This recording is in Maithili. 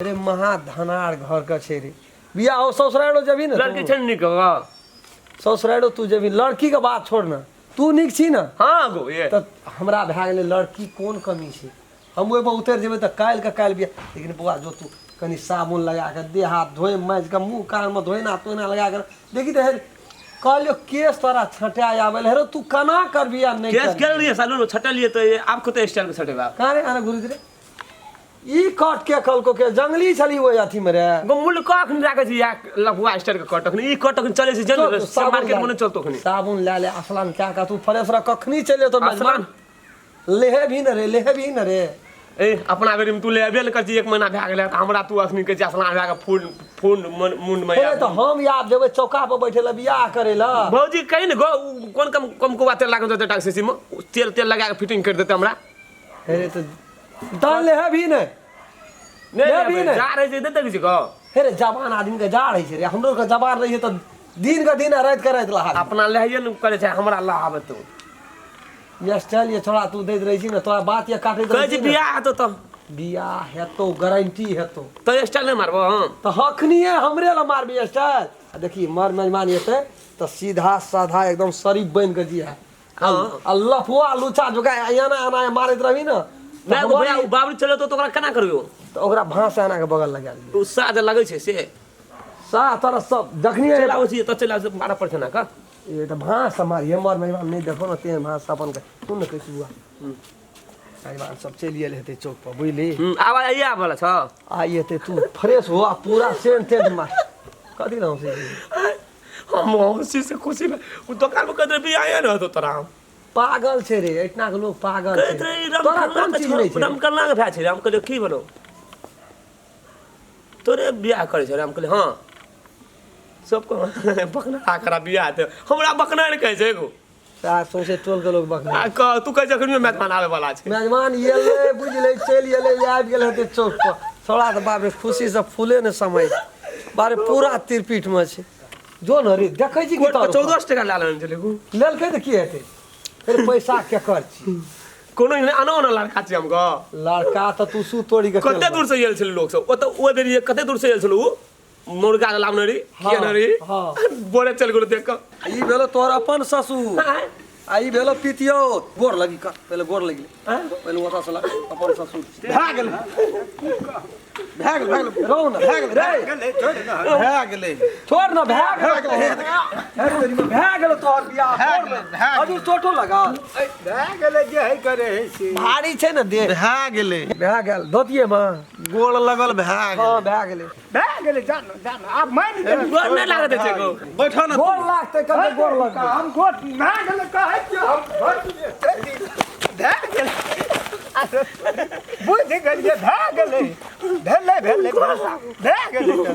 अरे महा धनार घर के छै रे बियाह हो ससुरालो जेबही ने लड़की छै नीक ससुरालो तू जेबही लड़की के बात छोड़ ना तू नीक छी ना हाँ गो ये तऽ हमरा भए गेलै लड़की कोन कमी छै हम ओहिपर उतरि जेबै तऽ काल्हि के काल्हि बियाह लेकिन बौआ जो तू कनि साबुन लगा कऽ देह हाथ धोए माजि कऽ मुँह कानमे धोइना तोइना लगा कऽ देखी तऽ हे कहलियौ केश तोरा छँटा आबै लए हे रौ तू केना करबही आ नहि केस करबही गेल रहिए सालू छटलिए तो ये आब कते स्टाइल के छटेबा कहाँ रे आने गुरुजी रे ई कट के कलको के जंगली छली ओहि अथी में रे गो मूल कखन राखै छी या लफुआ स्टाइल के कट अखन ई कट अखन चलै छै जन मार्केट में नहि चलतो अखन साबुन लए ले असलान क्या का तू फ्रेश रह कखनी चलि जेतो असलान? लेहे भी न रे लेहे भी न रे ए अपना बेरी में तू ले अबे ने कर छी एक महीना भए गेलै तऽ हमरा तू अखनी कहै छी असलान भए के फूल फूल मुंड में हे तऽ हम याद जेबै चौका पर बैठे ला बियाह करे ला भौजी कही ने गो उ कोन कम कम कुआ तेल लागल देतै टैक्सी में उ तेल तेल लगा के फिटिंग कर देतै हमरा हे रे तऽ दान ले है भी नहीं नहीं ले भी नहीं। जा रहे छै नहि देखै छी गो हे रे जवान आदमी के जा रही छै रे हमरो के जवान रही तऽ दिन के दिन आ राति के राति लहा अपना लहैये ने करै छै हमरा लहाबे तू ये स्टाइल ये छोड़ा तू दैत रहै छी ने तोरा बात ये काटैत कहै रहै छी छी ने। बियाह हेतौ तऽ बियाह हेतौ गारंटी हेतौ तऽ स्टाइल नहि मारबो हम तऽ हखनिए हमरे लए मारबी स्टाइल आ देखी मर मेजबान एतै तऽ सीधा साधा एकदम शरीफ बनि कऽ जिया हाँ। आ लफुआ लुचा झुका एना एना मारैत रहबी ने तऽ नहि हमर भैया ओ बाबरी चले तो ओकरा केना करबियो तऽ ओकरा भाँस एना के बगल लगा दियौ ओ साज लगै छै से साह तोरा सब जखनी चलि आबै छी तऽ चलि आबै छी मारऽ पड़ै छै ना का ए तऽ भाँस मारिए मर मेजबान नहि देखो ने तेहन भाँस अपन के सुन ने कहै छी बुआ मेजबान सब चलि गेल हेतै चौक पर बुझली आवाज आइए आबऽ वाला छ आइ हेतै तू फ्रेश हो आ पूरा सेंट तेंट मार कथी नाम से हम हंसी से खुशी में ओ दोकान में कहते बियाह ने होतो तोरा हम पागल छै रे एहिठिना के लोग पागल कहैत छै रही तोरा कोन चीज नहि छै रामकन्ना के भाय छै रे। हम कहलियै की भेलौ तोरे बियाह करै छै रे। हम कहलियै हँ सबके बकना करा बियाह हेतै हमरा बकना नहि कहै छै एगो सएह सौंसे टोल के लोग बकना आ कह तू कहै छै अखनियो मेजबान आबै वाला छै मेजबान एलै बुझि चलि एलै आबि गेल हेतै चौक पर छोड़ा तऽ बाप रे खुशी से फूले ने समय बारे पूरा तिरपीट में छै जो ने रे देखै छी की तोहर 14 टका लए लेने छलै उ। लेलकै तऽ की हेतै फेर पैसा केकर छी कोनो एहन आनो आनो लड़का छी हम गो लड़का तऽ तू सू तोड़ि के कते दूर से आयल छलै लोक सब ओतऽ ओ बेर कते दूर से आयल छलै उ मुर्गा के लाबने रही किया ने रही हाँ। बोरे चल गेलो देख कऽ ई भेलो तोहर अपन ससुर आ ई भेलो पितियौत गोर लगी कर पहिले गोर लगी पहिले ओतऽ से लग अपन ससुर भए गेलै भए गेल भए गेल रहू ने भए गेल भए गेलै छोड़ ने भए गेलै छोड़ ने भए गेल भए गेल तोहर बियाह छोड़ ने अभी चोटो लगा भए गेलै जे है करे है से भारी छै ने देह भए गेलै भए गेल धोतिये मे गोड़ लगल भए गेलै हँ भए गेलै भए गेलै जानो जानो आब मानि गेलियै गोर नहि लागत छै गो बैठो ने गोर लागतै कते गोर लगतै हम गोर भए गेलै कहै छियै हम घर भए गेलै बुझि गेलियै भए गेलै भेलै भेलै भए गेलै तऽ।